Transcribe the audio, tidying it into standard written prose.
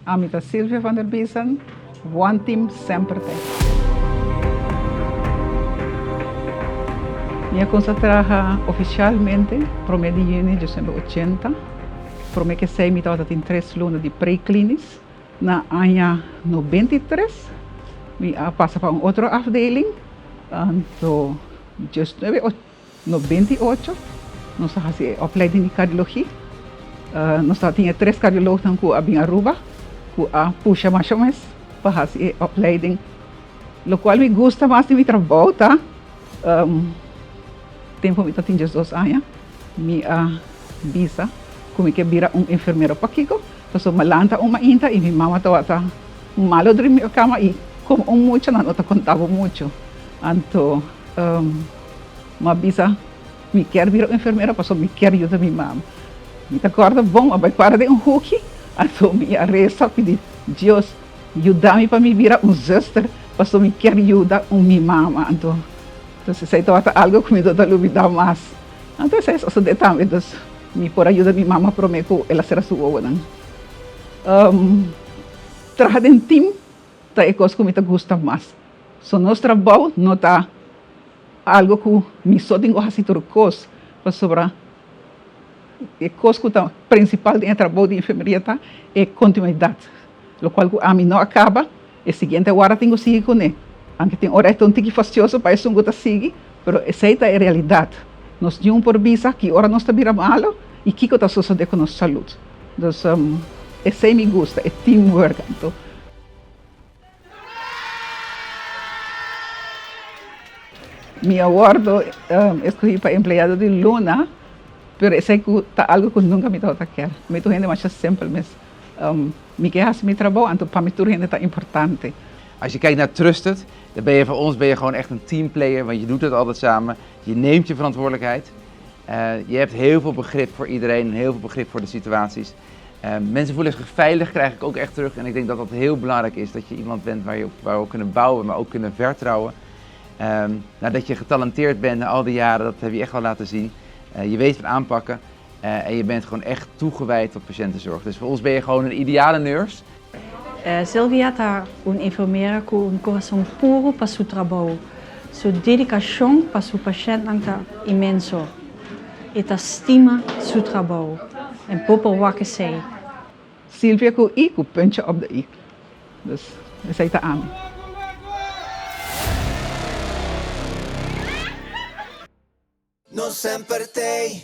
Ami ta Sylvia van der Biesen, One Team semper t'e. Mi a kumsa traha ofishalmente prome di yüni diesnuebe ochenta. Prome ku esei mi tabata tin tres luna di pre-klinis. Na aña 93 mi a pasa pa un otro afdeling, anto diesnuebe 98 nos a hasi e opleiding di kardiologia. Nos tabatin e tres kardiolognan ku a bin Aruba ku a pusha masha mes pa hasi e opleiding. Lokual mi gusta mas di mi trabou ta tempu mi tabatin diesdos aña mi a bisa ku mi ke bira un enfermero. Pakiko? Pasobra mi a lanta un mainta i mi mama tabata malo drumi e kama i komo un mucha nan no ta konta bo muchu. Anto mi a bisa mi kier bira un enfermera pasobra mi kier yuda mi mama. Mi ta kòrda bon, mi a bai para den un huki, anto mi a resa pidi Dios yuda mi pa mi bira un zuster pasobra mi kier yuda un mi mama. Anto esei tabata algu ku mi no ta lubida mas. Anto esei a sosodé tambe. Dus mi por a yuda mi mama promé ku el a sera su wowonan. Traha den tim ta e kos ku mi ta gusta mas. So nos trabou no ta algo ku mi so tin ku hasi tur kos, pasobra e kos ku ta prinsipal den e trabou di enfermeria ta e kontinuidat, lokual ku ami no a kaba, e siguiente wara tin ku sigui kuné. Anke tin ora e ta un tiki fastioso pa esun ku ta sigui, pero esei ta e realidat. Nos niun por bisa ki ora nos ta bira malo i kiko ta sosodé ku nos salud. Dus esei mi gusta, e teamwork anto. Mi a wordo escogi pa empleado di luna, pero esey cu ta algo cu nunca mi tabata kier. Mi ta un hende masha simpel mes. Mi ke haci mi trabou, anto pa mi tur hende ta importante. Als je kijkt naar Trusted, dan ben je voor ons ben je gewoon echt een teamplayer, want je doet het altijd samen. Je neemt je verantwoordelijkheid. Je hebt heel veel begrip voor iedereen en heel veel begrip voor de situaties. Mensen voelen zich veilig, krijg ik ook echt terug. En ik denk dat dat heel belangrijk is, dat je iemand bent waar je op, waar we op kunnen bouwen, maar ook kunnen vertrouwen. Nou, dat je getalenteerd bent na al die jaren, dat heb je echt wel laten zien. Je weet van aanpakken en je bent gewoon echt toegewijd tot patiëntenzorg. Dus voor ons ben je gewoon een ideale nurse. Sylvia ta un enfermera ku un kurason puru pa su trabou. Su dedikashon pa su pashèntnan ta inmenso. E ta stima su trabou en bo por wak esei. Sylvia ku i ku puntje op de i. Dus esei ta ami. Nos semper t'ei.